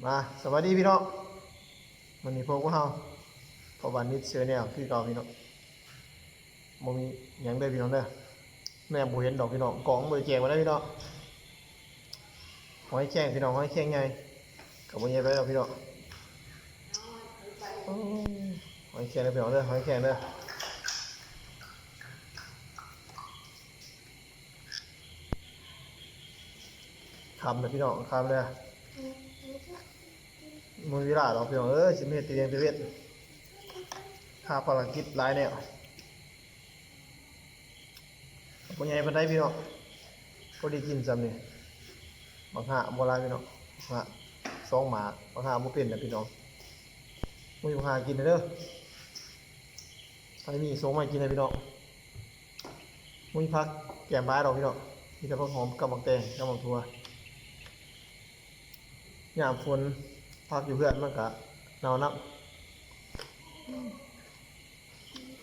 ອ່າ ສະບາຍດີພີ່ນ້ອງ ມື້ນີ້ພົບກັບເຮົາ ພໍ່ບ້ານນິດ Channel ຄືເກົ່າພີ່ນ້ອງ. ບໍ່ມີຫຍັງເດີພີ່ນ້ອງເດີ ແນມບໍ່ເຫັນດອກພີ່ນ້ອງ ກ້ອງບໍ່ໄດ້ແຈກມາໄດ້ພີ່ນ້ອງ. ຫອຍແຄງພີ່ນ້ອງ ຫອຍແຄງໃຫຍ່ ກໍບໍ່ໃຫຍ່ປານໃດດອກພີ່ນ້ອງ. ໂອ້ ຫອຍແຄງເດີພີ່ນ້ອງເດີ ຫອຍແຄງເດີ. ຄ່ຳແລ້ວພີ່ນ້ອງ ຄ່ຳແລ້ວ ບໍ່ມີເວລາດອກພີ່ນ້ອງເອີຍ ຊິມາເຮັດແຕ່ວຽກແຕ່ເວັນ ພາພາລະກິດຫຼາຍແນວ. ບໍ່ໃຫຍ່ປານໃດພີ່ນ້ອງ ພໍດີກິນຊ່ຳນີ້. ບັກຫາບໍ່ຫຼາຍພີ່ນ້ອງ ບັກຫາສອງໝາກ ບັກຫາບໍ່ເປັນນະພີ່ນ້ອງ. ມີບັກຫາກິນເດີ ໃຜມີສົ່ງມາໃຫ້ກິນເດີພີ່ນ້ອງ. ບໍ່ມີຜັກແກ້ມຫຼາຍດອກພີ່ນ້ອງ ມີແຕ່ຜັກຫອມກັບບັກແຕງກັບບັກຖົ່ວ. ຍາມຝົນຜັກຢູ່ເຮືອນມັນກະເນົ່ານຳ.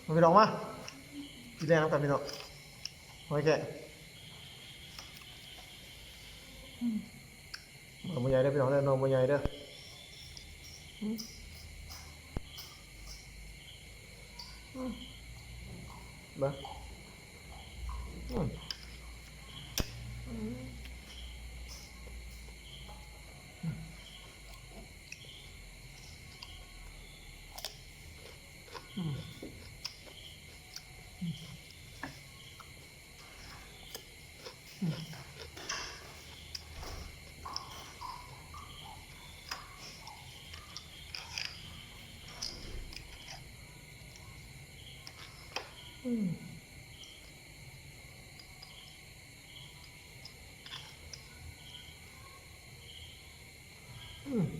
ມາພີ່ນ້ອງມາ ກິນແລງນຳກັນພີ່ນ້ອງ ຫອຍແຄງ. ໜ່ອຍບໍ່ໃຫຍ່ເດີພີ່ນ້ອງເດີ ໜ່ອຍບໍ່ໃຫຍ່ເດີ. ເບິ່ງ ອືມ ອືມ. ອືມ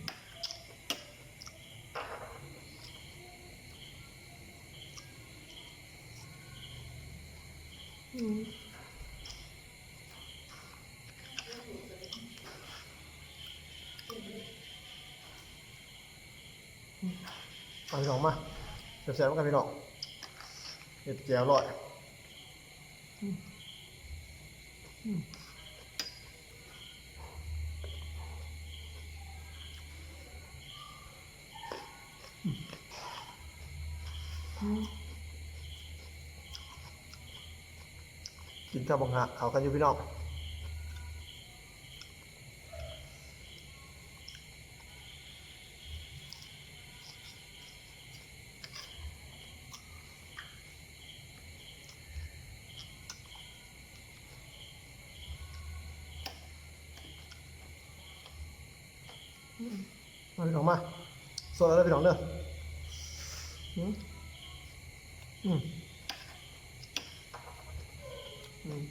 ອືມ ມາພີ່ນ້ອງມາ ແຊບໆນຳກັນພີ່ນ້ອງ ເຮັດແຈ່ວລອຍ. ອືມ ອືມ ອືມ ກິນກັບບັກຫາເຂົ້າກັນຢູ່ພີ່ນ້ອງ. ມາພີ່ນ້ອງມາ ສອດເອົາເດີພີ່ນ້ອງເດີ. ອືມ ອືມ ອືມ.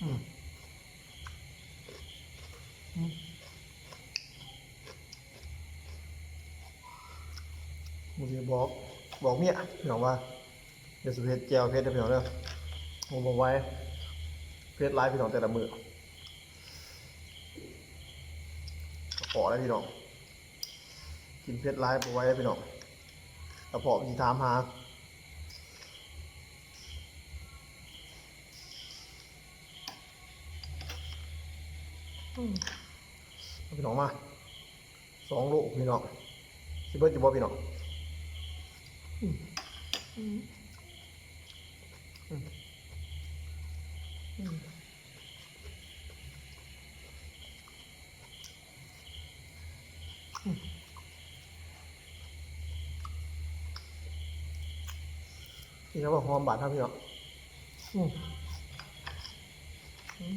ອືມ ອືມ ມື້ນີ້ບອກ ບອກເມຍພີ່ນ້ອງວ່າ ດຽວຊິເຮັດແຈ່ວເຜັດເດີພີ່ນ້ອງເດີ. ບໍ່ ບໍ່ໄຫວ ເຜັດຫຼາຍພີ່ນ້ອງ ແຕ່ລະມື້ ກະເພາະແລ້ວພີ່ນ້ອງ. ກິນເຜັດຫຼາຍບໍ່ໄຫວເດ້ພີ່ນ້ອງ ກະເພາະມັນຊິຖາມຫາ. ອືມ ເອົາພີ່ນ້ອງມາ ສອງໂລພີ່ນ້ອງ ຊິເບິດຢູ່ບໍ່ພີ່ນ້ອງ? ອືມ ອືມ ອືມ ອືມ. ກິນແລ້ວບໍ່ ຫອມບາດເຮົາພີ່ນ້ອງ. ອືມ ອືມ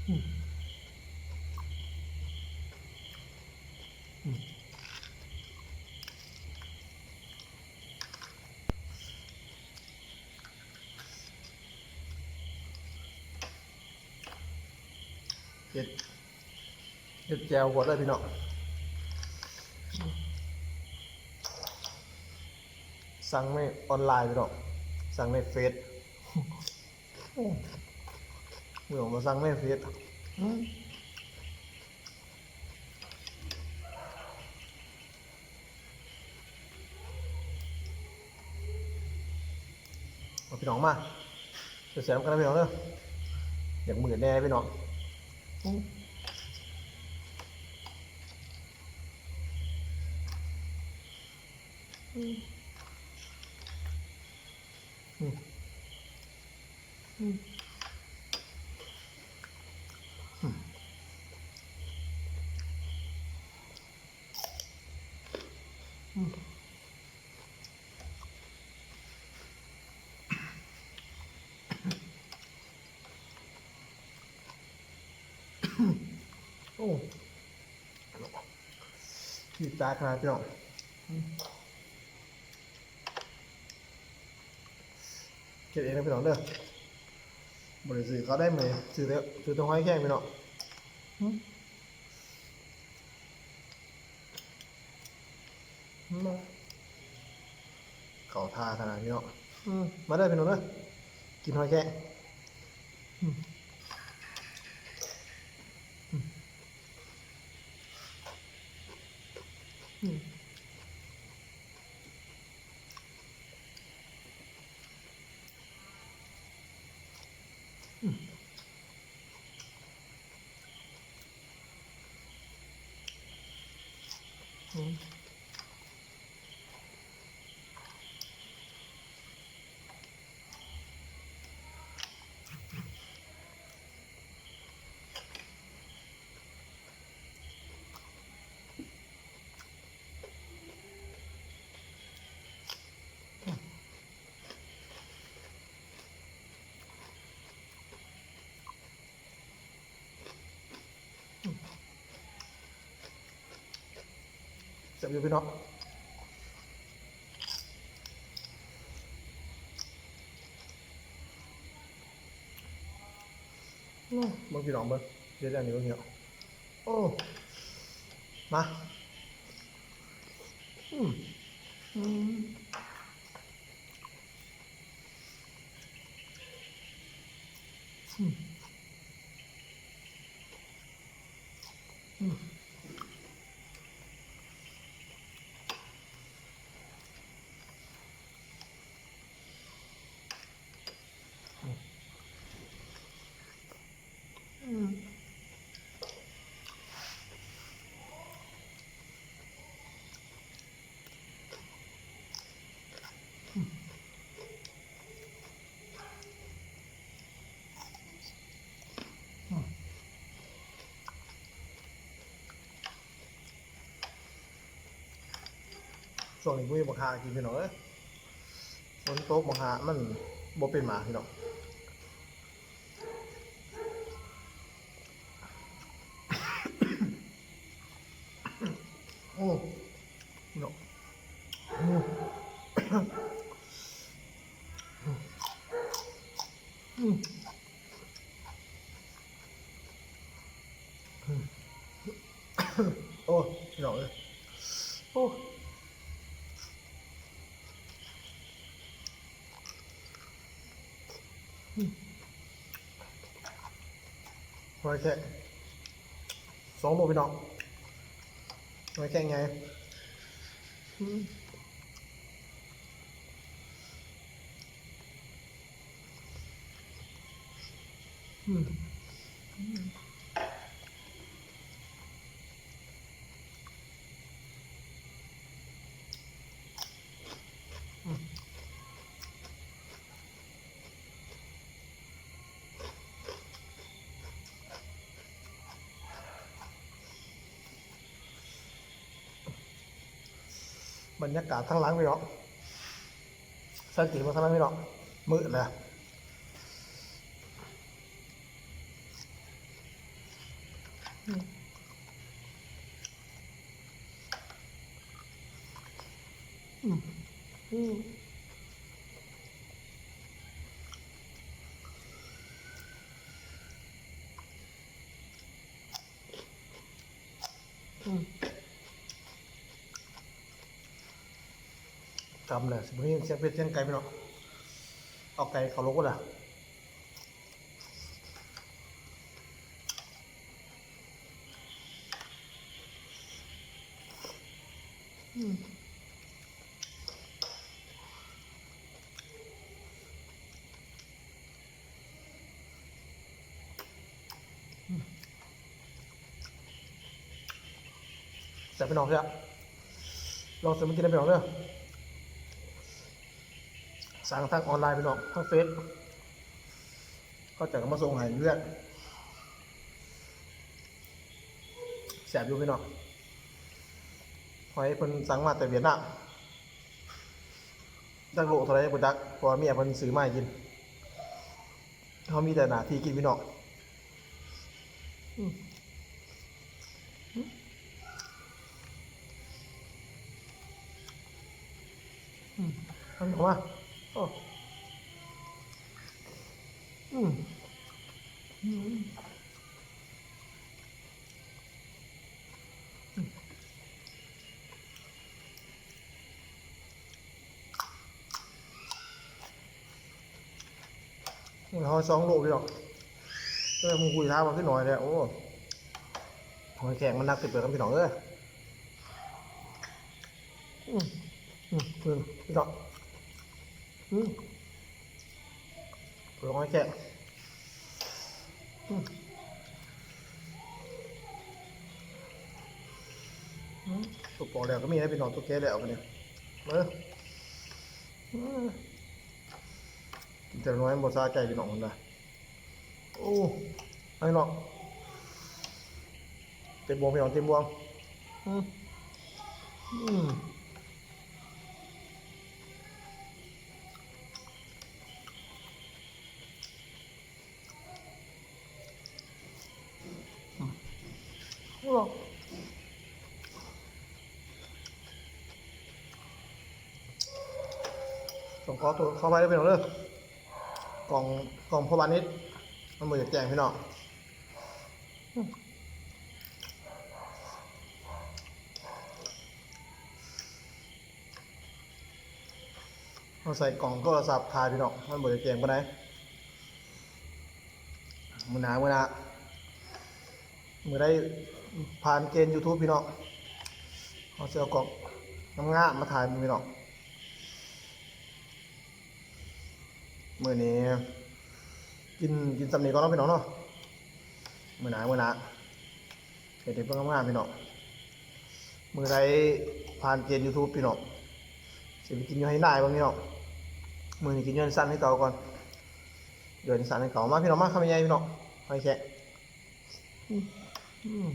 ອືມ ອືມ. ເຮັດ ເຮັດແຈ່ວກ່ອນເດີພີ່ນ້ອງ. ສັ່ງໃນອອນລາຍພີ່ນ້ອງ ສັ່ງໃນເຟສ. ໂອ້ ເມື່ອມາສັ່ງໃນເຟສ. ອືມ. ພີ່ນ້ອງມາ ແຊບໆນຳກັນນະພີ່ນ້ອງເດີ. ຢາກມືດແດ່ພີ່ນ້ອງ. ໂອ້ ຈີດຈາດຂະໜາດພີ່ນ້ອງ. ເຮັດເອງນະພີ່ນ້ອງເດີ ບໍ່ໄດ້ຊື້ເຂົ້າໄດ້ມື້ນີ້ ຊື້ແຕ່ ຊື້ແຕ່ຫອຍແຄງພີ່ນ້ອງ. ເຂົ້າທ່າຂະໜາດພີ່ນ້ອງ. ອືມ ມາເດີພີ່ນ້ອງເດີ ກິນຫອຍແຄງ. ອືມ ອືມ ອືມ ອືມ. ແຊບຢູ່ພີ່ນ້ອງ. ເບິ່ງພີ່ນ້ອງເບິ່ງ ເຮັດອັນນີ້ເບິ່ງພີ່ນ້ອງ. ໂອ້ ມາ ອືມ ອືມ. ອືມ ອືມ ອືມ. ຊ່ວງນີ້ບໍ່ມີບັກຫາກິນພີ່ນ້ອງເອີຍ ຝົນຕົກບັກຫາມັນບໍ່ເປັນໝາກພີ່ນ້ອງ. ໂອ້ ເນາະ ໂອ້ ອືມ ໂອ້ ພີ່ນ້ອງເອີຍ ໂອ້. ຫອຍແຄງ ສອງໂລພີ່ນ້ອງ ຫອຍແຄງໃຫຍ່. ອືມ ອືມ ອືມ. ບັນຍາກາດທາງຫຼັງພີ່ນ້ອງ ສັງເກດເບິ່ງທາງຫຼັງພີ່ນ້ອງ ມືດແລ້ວ. ອືມ ອືມ ອືມ ອືມ. ກຳແລ້ວ ຊິບໍ່ມີສຽງເປັດສຽງໄກ່ພີ່ນ້ອງ ເອົາໄກ່ເຂົ້າລົກພຸ້ນລະ. ອືມ. ພີ່ນ້ອງເດີ ລອງຊື້ມາກິນເດີພີ່ນ້ອງເດີ. ສັ່ງທາງອອນລາຍພີ່ນ້ອງ ທາງເຟສ ເຂົາເຈົ້າກໍມາສົ່ງໃຫ້ເຮືອນ. ແຊບຢູ່ພີ່ນ້ອງ ຫອຍເພິ່ນສັ່ງມາແຕ່ຫວຽດນາມ ຈັກໂລເທົ່າໃດບໍ່ຈັກ ເພາະວ່າເມຍເພິ່ນຊື້ມາໃຫ້ກິນ. ເຮົາມີແຕ່ໜ້າທີ່ກິນພີ່ນ້ອງ. ອືມ ອືມ ເອົາມາ ໂອ້ ອືມ ອືມ. ນີ້ເຮົາສອງໂລພີ່ນ້ອງ ເອີ ໝູ່ຄຸຍຖາມວ່າຄືໜ້ອຍແທ້. ໂອ້ ຫອຍແຄງມັນໜັກເກີນໄປຄັບພີ່ນ້ອງເອີຍ. ອືມ ອືມ ເພິ່ນພີ່ນ້ອງ ອືມ ເພິ່ນຫອຍແຄງ ອືມ ອືມ ຕົວປອກແລ້ວກໍມີນະພີ່ນ້ອງ ຕົວແກະແລ້ວບັດນີ້ ເບິ່ງ ອືມ ກິນແຕ່ນ້ອຍມັນບໍ່ສະໃຈພີ່ນ້ອງ ເພິ່ນວ່າ. ໂອ້ ໄອ້ເນາະ ເຕັມບ່ວງພີ່ນ້ອງ ເຕັມບ່ວງ. ອືມ ອືມ ອືມ ໂອ້ ຕ້ອງຂໍໂທດຂໍອະໄພເດີພີ່ນ້ອງເດີ. ກ້ອງ ກ້ອງພໍ່ບານິດ ມັນບໍ່ຢາກແຈ້ງພີ່ນ້ອງ. ເຮົາໃສ່ກ້ອງໂທລະສັບຖ່າຍພີ່ນ້ອງ ມັນບໍ່ຢາກແຈ້ງປານໃດ. ມື້ໜ້າ ມື້ໜ້າ ມື້ໃດຜ່ານເກນຢູທູບພີ່ນ້ອງ ເຮົາຊິເອົາກ້ອງງາມໆມາຖ່າຍພີ່ນ້ອງ. ມື້ນີ້ກິນ ກິນສ່ຳນີ້ກ່ອນເນາະພີ່ນ້ອງເນາະ. ມື້ໜ້າ ມື້ໜ້າເຮັດໃຫ້ເບິ່ງງາມໆພີ່ນ້ອງ. ມື້ໃດຜ່ານເກນຢູທູບພີ່ນ້ອງ ຊິໄປກິນຢູ່ໄຮ່ນາເບິ່ງພີ່ນ້ອງ. ມື້ນີ້ກິນຢູ່ເຮືອນຊັ້ນຄືເກົ່າກ່ອນ ຢູ່ເຮືອນຊັ້ນຄືເກົ່າ. ມາພີ່ນ້ອງ ມາຄຳໃຫຍ່ໆພີ່ນ້ອງ ຫອຍແຄງ. ອືມ ອືມ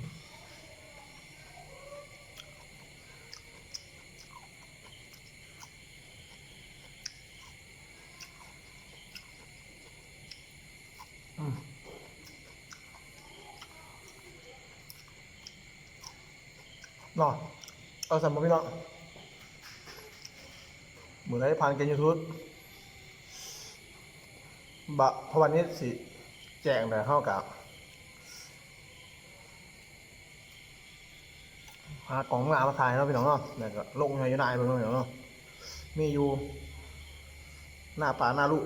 ອືມ ເນາະ ເອົາຊັ້ນບໍ່ພີ່ນ້ອງ. ມື້ໃດຜ່ານເກນຢູທູບ ບະ ເພາະວ່ານີ້ຊິແຈ້ງແລ້ວ ເຮົາກະຫາກ້ອງງາມມາຖ່າຍເນາະພີ່ນ້ອງເນາະ ແລ້ວກະລົງໃຫ້ຢູ່ນາໃຫ້ເບິ່ງເນາະພີ່ນ້ອງເນາະ. ມີຢູ່ນາປ້ານາລຸ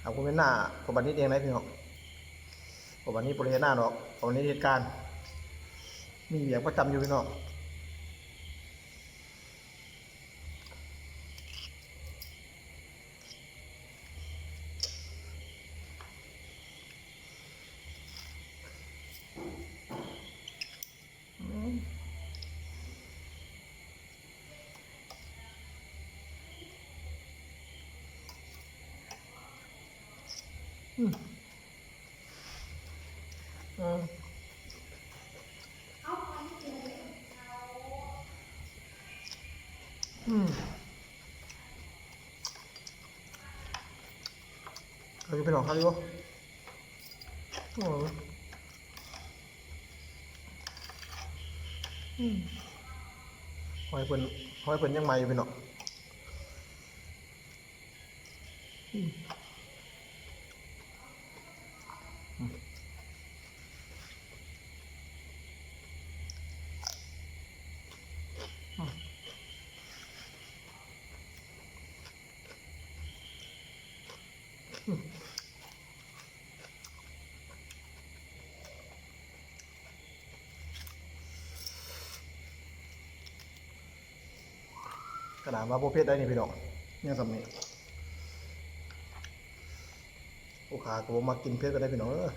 ຫາກບໍ່ແມ່ນນາພໍ່ບານິດເອງໃດພີ່ນ້ອງ. ພໍ່ບານິດບໍ່ໄດ້ເຮັດນາດອກ ພໍ່ບານິດເຮັດການ ມີວຽກປະຈຳຢູ່ພີ່ນ້ອງ. ອືມ ອືມ ອືມ ອືມ ເອົາຢູ່ພີ່ນ້ອງ ເອົາຢູ່. ໂອ້ຍ ອືມ ຫອຍເພິ່ນ ຫອຍເພິ່ນຍັງໃໝ່ຢູ່ພີ່ນ້ອງ. ອືມ ອືມ ອືມ. ຂະໜາດວ່າບໍ່ເຜັດໄດ໋ນີ້ພີ່ນ້ອງ ຍັງສ່ຳນີ້. ລູກຄ້າກໍບໍ່ມັກກິນເຜັດປານໃດພີ່ນ້ອງເອີຍ.